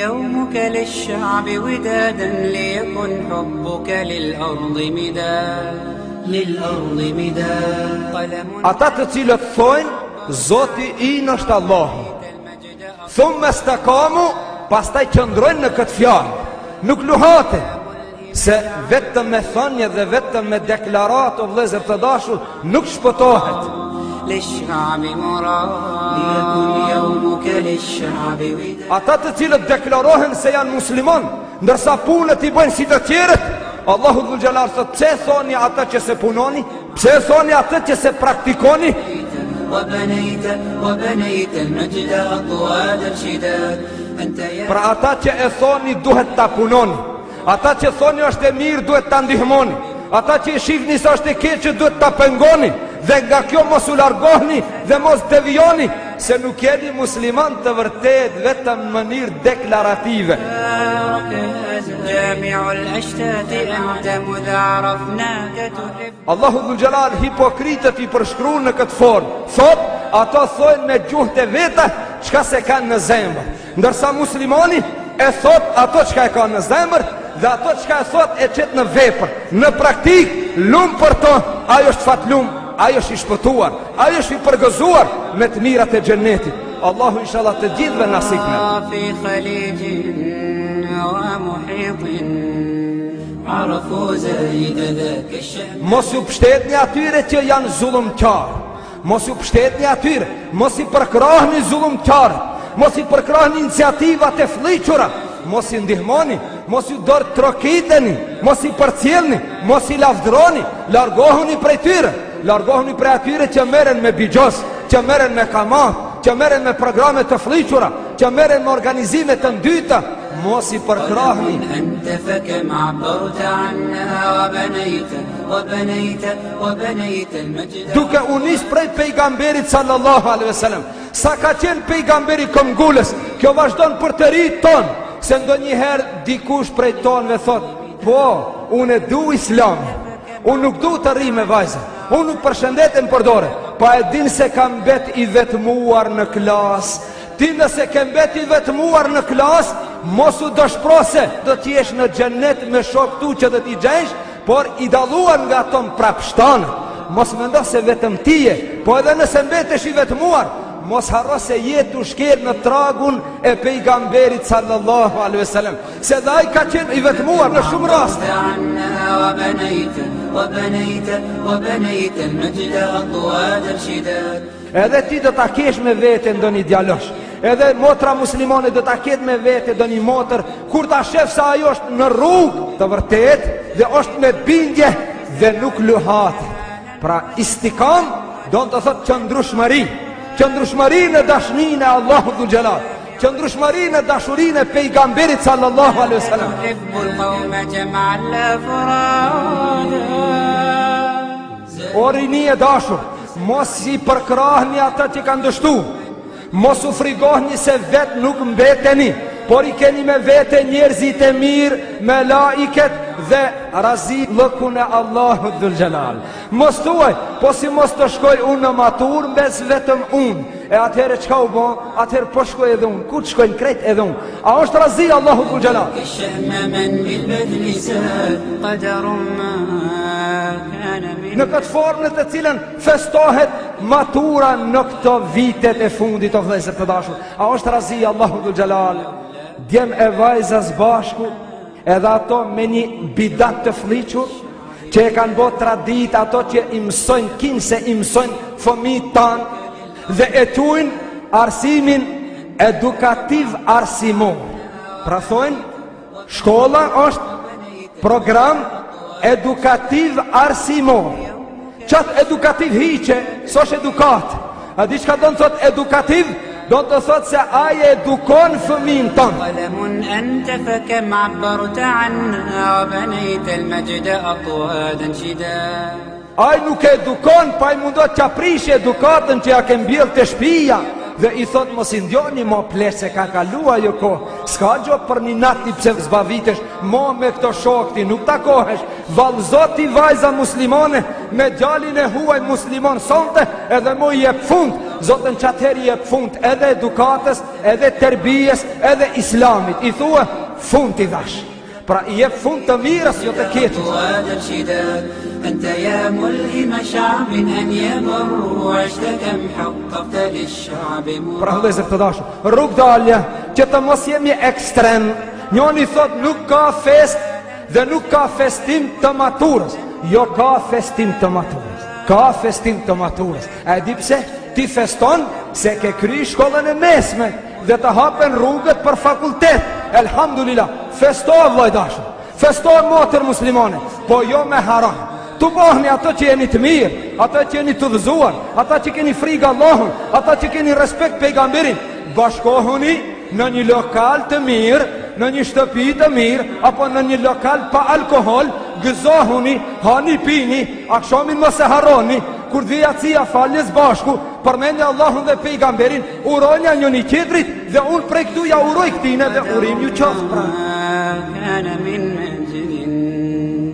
يومك للشعب ودادا ليكن حبك للأرض مداد للأرض مداد قلم Ata të cilët thojnë, Zoti ynë është Allahu. Thummestekamu, pastaj qëndrojnë në këtë fjalë. Nuk luhaten, se vetëm me thënie dhe vetëm me deklaratë o vëllezër të dashur nuk shpëtohet. للشعب مراد ليكن يومك للشعب وداد Ata të cilët deklarohen se janë musliman, ndërsa punët i bëjnë si të tjerët, Allahu dhul xhelal thotë, pse thoni ata që s'e punoni? Pse thoni atë që s'e praktikoni? وبنيت وبنيت المجد أطوادا شداد أنت يا Pra ata që e thoni duhet ta punoni. Ata që thoni është e mirë duhet ta ndihmoni. Ata që e shihni se është e keqe duhet ta pengoni dhe nga kjo mos u largohni dhe mos devijoni se nuk jeni musliman të vërtet vetëm në mënyrë deklarative. جامع الأشتات أنت مذ عرفناك تحب Allahu dhul xhelal hipokritët i përshkruan në këtë formë. Thot, ato thojnë me gjuhët e veta çka s'e kanë në zemër. Ndërsa muslimani e thot ato çka e ka në zemër dhe ato çka e thot e qet në vepër. Në praktik, lum për to, ai është fatlum, ai është i shpëtuar, ai është i përgëzuar me të mirat e xhenetit. Allahu inshallah të gjithëve nasip me. في خليج ومحيط عرفوا زايد ذاك الشأن Mos ju pshtetni atyre që janë zullumqar. Mos ju pshtetni atyre, mos i përkrahni zullumqarët, mos i përkrahni iniciativat e flliqura, mos i ndihmoni, mos ju dorë trokiteni, mos i përcjellni, mos i lavdroni, largohuni prej tyre, largohuni prej atyre që merren me bixhoz, që merren me kamat, që merren me programe të flliqura, që merren me organizime të ndyta, mos i përkrahni. أنت فكم عبرت عنا وبنيت وبنيت وبنيت المجد duke u nis prej pejgamberit sallallahu alaihi wasallam. Sa ka qenë pejgamberi këmbgulës, kjo vazhdon për të ri ton, se ndonjëherë dikush prej tonëve thot, po, unë e du islamin, unë nuk du të rri me vajzën, unë nuk përshëndetem për dore, pa e din se kam mbet i vetmuar në klas. Ti nëse ke mbet i vetmuar në klas, mos u dëshpro se do të jesh në xhenet me shok tu që do t'i gjesh, por i dalluar nga ato mprapshtanët. Mos mendo se vetëm ti je, po edhe nëse mbetesh i vetmuar, mos harro se je tu shkel në tragun e pejgamberit sallallahu alaihi wasallam, se dhe ai ka qenë i vetmuar në shumë raste. عنا وبنيت وبنيت وبنيت المجد أطوادا شداد Edhe ti do ta kesh me vete ndonjë djalosh. Edhe motra muslimane do ta ketë me vete ndonjë motër kur ta shef se ajo është në rrugë të vërtet dhe është me bindje dhe nuk luhatet. Pra istikam do të thotë qëndrueshmëri, qëndrueshmëri në dashninë e Allahut dhul xhelal, qëndrueshmëri në dashurinë e pejgamberit sallallahu alaihi wasallam. تحب القوم جمعا لا فرادا O rini e dashur, mos i përkrahni ata që kanë dështu. Mos u frigohni se vet nuk mbeteni, por i keni me vete njerëzit e mirë, melaiket dhe razillëkun e Allahut dhul xhelal. Mos thuaj, po si mos të shkoj unë në matur, mbes vetëm unë. E atëherë çka u bë? Atëherë po shkoj edhe unë. Ku të shkojnë krejt edhe unë? A është razi Allahu dhul xhelal? الشأم من بالبذل ساد قدر ما كان من Në këtë formë në të cilën festohet matura në këto vitet e fundit o vëllezër të dashur. A është razi Allahu dhul xhelal? Djem e vajza së bashku, edhe ato me një bidat të flliqur, që e kanë bo tradit ato që i mësojnë kinse i mësojnë fëmijët tanë dhe e quajnë arsimin edukativ arsimor. Pra thojnë, shkolla është program edukativ arsimor. Qatë edukativ hiqe, s'është edukat. A di çka do të thotë edukativ? Do të thotë se ai edukon fëmijën tonë. قلم أنت فكم عبرت عنا وبنيت المجد أطوادا شداد Ai nuk e edukon, pa i mundohet t'ja prishë edukatën që ja ke mbjell te shtëpia dhe i thot mos i ndjoni mo pleq se ka kalu ajo kohë. S'ka gjo për një natë ti pse zbavitesh, mo me këto shok ti nuk takohesh. Vallëzo ti vajza muslimane me djalin e huaj musliman sonte edhe mo i jep fund. Zotën qatëherë i jep fund edhe edukatës, edhe terbijes, edhe islamit. I thua, fund i dhash. Pra i jep fund të mirës, jo të keqes. أنت يا ملهم شعب أن يبر عشت كم حققت للشعب Pra vëllezër të dashur, rrugdalja që të mos jemi ekstrem. Njoni thot nuk ka fest dhe nuk ka festim të maturës. Jo ka festim të maturës. Ka festim të maturës. A e di pse? Ti feston se ke kry shkollën e mesme dhe të hapen rrugët për fakultet. Elhamdulillah, festo vëlla i dashur. Festo motër muslimane, po jo me haram. Tubohni ato që jeni të mirë, ato që jeni të udhëzuar, ata që keni frikë Allahun, ata që keni respekt pejgamberin, bashkohuni në një lokal të mirë, në një shtëpi të mirë, apo në një lokal pa alkohol, gëzohuni, hani pini, akshamin mos e harroni, kur të vijë jacia falni së bashku, përmendni Allahun dhe pejgamberin, uronja njëni tjetrit dhe unë prej këtu ja uroj këtine dhe urim ju qoftë pra. كان من منزل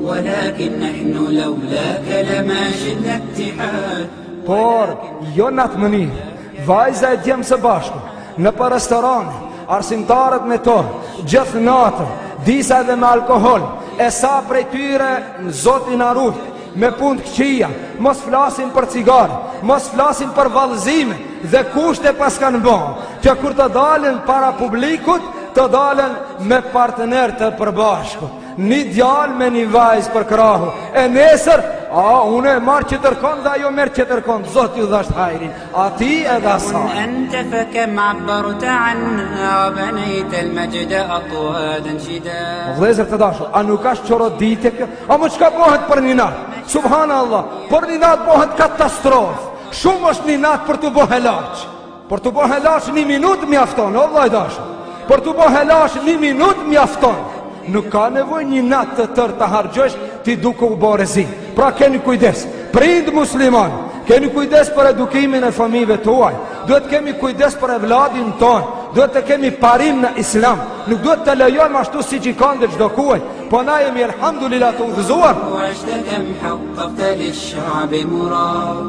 ولكن نحن لولاك لما شئنا اتحاد Por, jo në atë mënyrë, vajza e djem së bashku, nëpër restorane, arsimtarët me to, gjithë natën, disa edhe me alkohol, e sa prej tyre në Zoti na rujt, me punë të këqija, mos flasim për cigare, mos flasim për vallëzime dhe kushte paskan bo, që kur të dalën para publikut, të dalën me partner të përbashkët. Një djalë me një vajzë për krahu. E nesër, a, unë e marr qetërkon dhe ajo merr qetërkon. Zot ju dhashtë hajrin. Atij edhe asaj. أنت فكم عبرت عنا وبنيت المجد أطوادا شداد Vëllezër të dashur, a nuk është çoroditje kjo? Amo çka bëhet për një natë? Subhanallah, për një natë bëhet katastrofë. Shumë është një natë për t'u bë helaq. Për t'u bë helaq një minutë mjafton, o vëlla i dashur. Për t'u bë helaq një minutë mjafton. Nuk ka nevojë një natë të tërë të harxhosh ti duke u bërë rezi. Pra keni kujdes. Prind musliman, keni kujdes për edukimin e fëmijëve tuaj. Duhet kemi kujdes për evladin tonë. Duhet të kemi parim në islam. Nuk duhet të lejojmë ashtu siç i kanë dhe çdo kuaj. Po na jemi elhamdulillah të udhëzuar. وعشت كم حققت للشعب مراد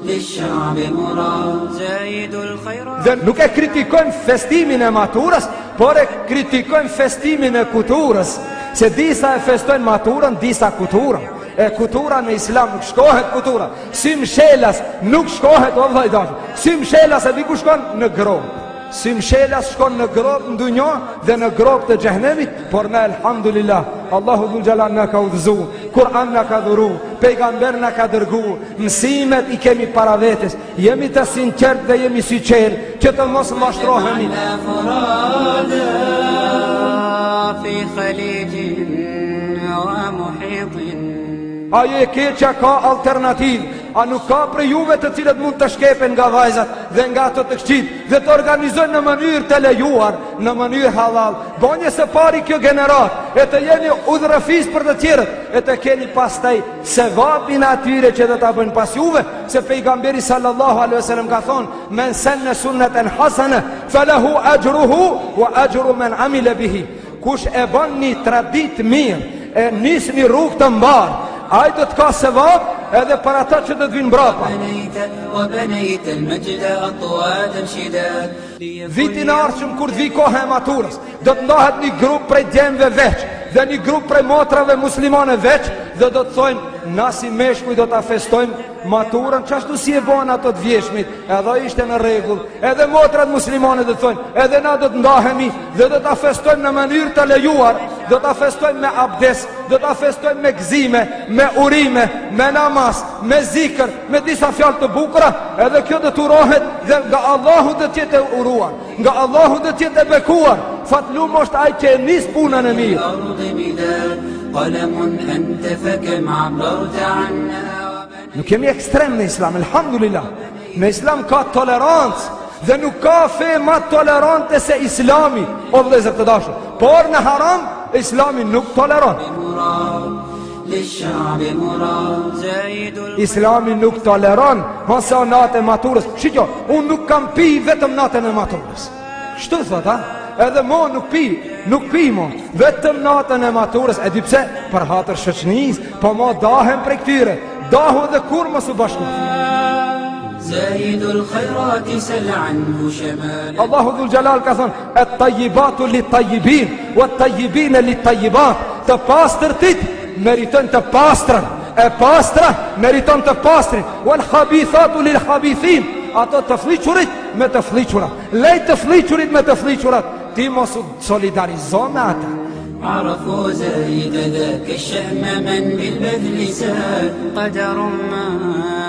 للشعب مراد زايد الخيرات Dhe nuk e kritikojmë festimin e maturës, por e kritikojmë festimin e kuturës. Se disa e festojnë maturën, disa kuturën. E kutura në islam nuk shkohet kutura. Si mshelas nuk shkohet, o vëlla i dashur. Si mshelas e di ku shkon në gropë. Si mshelas shkon në gropë në dunja dhe në gropë të xhehenemit, por na elhamdulillah, Allahu dhul xhelal na ka udhëzu, Kur'an na ka dhuru, pejgamber na ka dërgu, mësimet i kemi para vetes, jemi të sinqert dhe jemi syçel, që të mos mashtrohemi. معنا فرادا في خليج ومحيط Ajo e keqja ka alternativë, a nuk ka prej juve të cilët mund të shkepen nga vajzat dhe nga ato të këqijtë dhe të organizojnë në mënyrë të lejuar, në mënyrë halal. Bonje së pari kjo gjenerat, e të jeni udhërrëfys për të tjerët, e të keni pastaj sevapin atyre që do ta bëjnë pas juve, se pejgamberi sallallahu alaihi wasallam ka thonë: "Men sanna sunnatan hasana falahu ajruhu wa ajru man amila bihi." Kush e bën një traditë mirë, e nis një rrugë të mbarë, ai do të ka sevap edhe për ata që do të vinë mbrapa. بنيت وبنيت المجد أطوادا شداد Vitin e ardhshëm kur të vi koha e maturës, do të ndahet një grup prej djemve veç dhe një grup prej motrave muslimane veç dhe do të thojnë na si meshkuj do ta festojmë maturën qashtu si e bën ato të vjeshmit, edhe ishte në rregull. Edhe motrat muslimane do të thojnë, edhe na do të ndahemi dhe do ta festojmë në mënyrë të lejuar, do ta festojmë me abdes, do ta festojmë me gëzime, me urime, me namaz, me zikër, me disa fjalë të bukura, edhe kjo do të urohet dhe nga Allahu do të jetë e uruar, nga Allahu do të jetë e bekuar. Fatlum është ai që e nis punën e mirë. الأرض مداد قلم أنت فكم عبرت عنا وبنيت Nuk jemi ekstrem në islam, elhamdulillah. Në islam ka tolerancë dhe nuk ka fe ma tolerante se islami, o vëllezër të dashur. Por në haram, islami nuk toleron. مراد للشعب مراد زايد Islami nuk toleron, ose o natë e maturës. Shiko, unë nuk kam pi vetëm natën e maturës. Kështu thot, ha? Edhe mo nuk pi, nuk pi mo, vetëm natën e maturës. E di pse? Për hatër shoqënisë, po mo dahem prej këtyre. Dahu dhe kur mos u bashku. Zahidul khairati sel anhu shamal. Allahu dhul Xhelal ka thënë, et tajibatu li tajibin, wa tajibine li tajibat, të pastërtit meritojnë të pastrën, e pastra meriton të pastrin, wal khabithatu lil khabithin, ato të flliqurit me të flliqurat, lej të flliqurit me të flliqurat, ti mos u solidarizo me ata. Arafu zahid dhaka shahma man bil badli sad qadar ma.